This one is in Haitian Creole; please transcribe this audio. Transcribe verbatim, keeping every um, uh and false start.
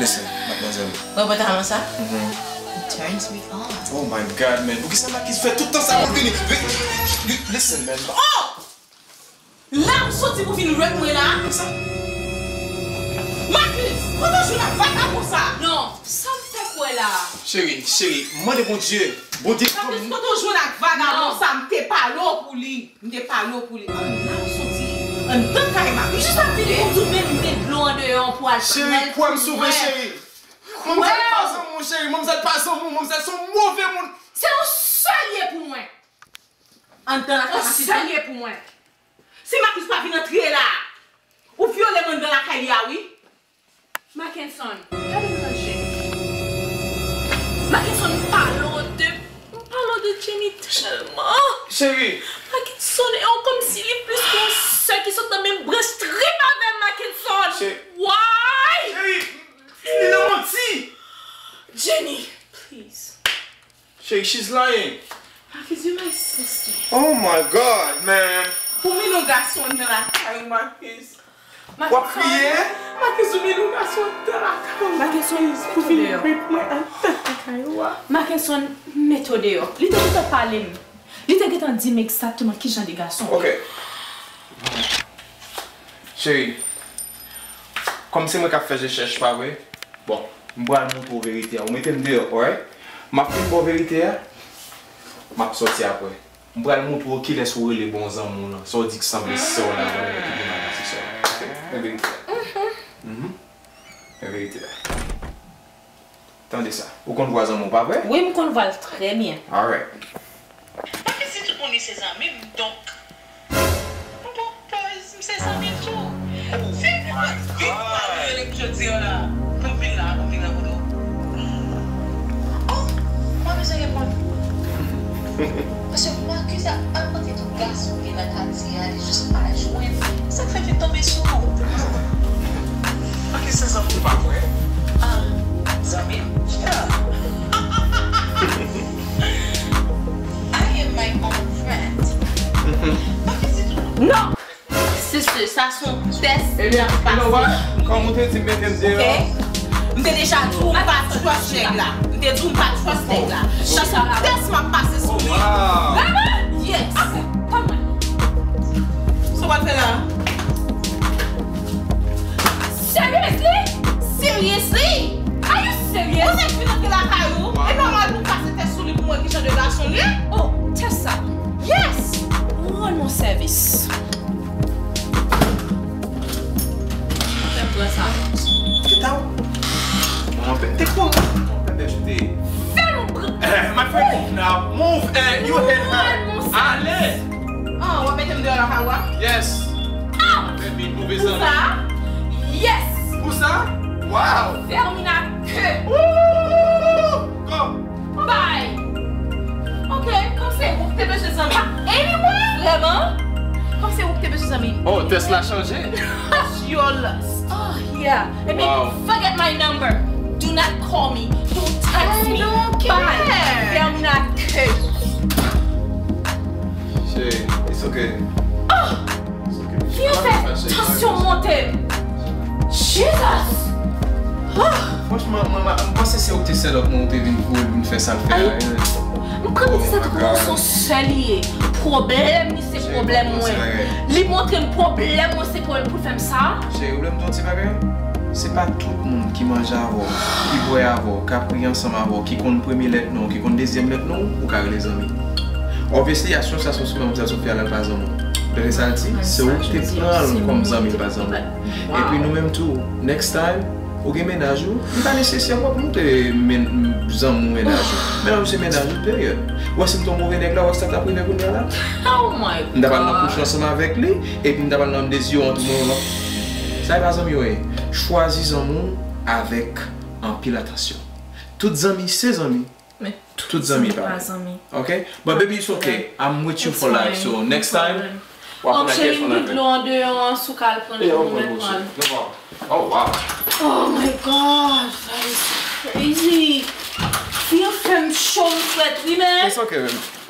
Listen, madmwazèl. Mwen pantalon sa? It turns me on. Oh my God, man. Poukisa Makis fè tout tan sa pou l vini? Listen, man. Oh! La ou soti pou vin wreck mwen la? Makis, kote w jwenn ak vagabon sa? Non, sa m fè kwè la? Cheri, cheri, mande Bondye. Bondye. Makis, kote w jwenn ak vagabon sa? M te pale w pou li. M te pale w pou li. An la ou soti anndan kay Makis. Jis ap vini pou di w menm m te dlo andeyò pou al pran l pou mwen. Cheri, kwè m sou mwen, cheri. Manmzèl pa zanmi w, cheri. Manmzèl pa zanmi w. Manmzèl se yon move moun. Se yon sèl ye pou mwen. Anndan lakay Makis. Yon sèl ye pou mwen. Si Makis pa vin antre la, ou vyole m anndan lakay li a, wi. Mackenson, gade m nan je. Mackenson, m pale w de, m pale w de Jenny tèlman. Cheri. Mackenson, e w kòmsi li plis ke yon sè ki sot nan menm branch trip avè m, Mackenson. Che- Why? Cheri, li nan manti. Jenny, please. Cheri, she's lying. Makis, you my sister. Oh my God, man. Pou mil yon gason anndan lakay ou, Makis. W ap kriye? Makis, ou mil yon gason anndan lakay ou. Makis, pou vin rape mwen anndan lakay ou a. Mackenson, mete w deyò. Li te gentan pale m. Li te gentan di m egzakteman ki jan de gason w ye. Ok. Cheri, kòm se mwen k ap fè rechèch, pa vre? Bon, m pral montre w verite a. Ou mete m deyò, alright? M ap fin ba w verite a, m ap sòti apre. M pral montre w kilès ou rele bon zanmi w lan. Sa w di k sanble sè w la, vwala ki pi mal pase sè w la. Ok? Men verite a. Mhm. Men verite a. Tande sa. Ou konn vwa zanmi w, pa vre? Wi, m konn vwa l trè byen. Alright. Makis di tout moun li se zanmi m, donk m pran pòz m se zanmi l tou. Se vin vit m al rele m jodi a la pou m vin la, pou m vin rankontre w. Oh, mwen bezwen reponn. Paske Makis ap apante tout gason ki nan katye a, li jis pa jwenn. Sa k fè l vin tonbe sou ou? Makis se zanmi w, pa vre? Ah, zanmi m? Yeah. I am my own friend. Makis di tout. Non! Sister, sa se yon tès m t ap pase. Ebyen, you know what? Kòm ou te di m mete m deyò. Ok? M te deja di w m pa trust nèg la. M te di w m pa trust nèg la. Sa se yon tès m ap pase sou li. Wow. Vrèman? Yes. Kòman? Sa w pral fè la? Seriously? Seriously? Are you serious? Yon nèg vin antre lakay ou, e nòmal pou w pase tès sou li pou w wè ki jan de gason l ye? Oh, tès sa. Yes! Rann mwen sèvis. Fè m pran sa. Get out. Mwen pè, te kou, mwen pè, pè, chute. Fè m pran. Eh, my friend, move now. Move, eh, you hit her. Rann mwen sèvis. Ale. Ah, w ap mete m deyò lakay ou a? Yes. Out! Baby, move. Pou sa? Yes! Pou sa? Wow! Fèmen ke. Woo! Go! Bye! Ok, kòm se ou k te bezwen zanmi. Anyway! Vrèman? Kòm se ou k te bezwen zanmi. Oh, tès la chanje. Touch your lust. Oh, yeah. Let me forget my number. Do not call me. Don't text me. I don't care. Bye. Fèmen ke. Cheri, it's okay. Oh! It's okay. Fi an fè tansyon monte m. Jesus! Oh! Franchman, mwen, mwen, m panse se ou ki te set up mwen, ou te vin voye vin fè sa l fè a. M konn di sa tankou se yon sè li ye. Pwoblèm li se pwoblèm mwen. Li montre m pwoblèm mwen se pou l, pou l fè m sa. Cheri, ou vle m di w yon ti bagay? Se pa tout moun ki manje avè w, ki bwè avè w, k ap ri ansanm avè w, ki konn premye lèt non w, ki konn dezyèm lèt non w, ou ka rele zanmi. Obviously, aksyon sa sou sou manmzèl Sofia la, l pa zanmi w. Dapre sa l di, se ou ki te pran l kòm zanmi, l pa zanmi w. Epi nou menm tou, next time, ou gen mennaj ou, li pa nesesè pou w ap montre men-, zanmi w mennaj ou. Mennaj ou se mennaj ou, peryòd. Ou wè si m te yon move nèg la, ou wè sa t ap rive kounye a la? Oh my God. M ta pral nan kouch ansanm avèk li, epi m ta pral nan dezi yo an tou mwen. Sa e pa zanmi yo ye. Chwazi zanmi w avèk anpil atansyon. Tout zanmi se zanmi. Men tout zanmi pa zanmi. Ok? But baby, it's okay. I'm with you for life. So next time, w ap konn a kèl fann avè. Cheri, m gen dlo andeyò an, si w ka al pran l pou mwen, pran l. Oh, wow. Oh my God, that is crazy. Fi an fè m cho, m frèt, wi, men. It's okay, baby.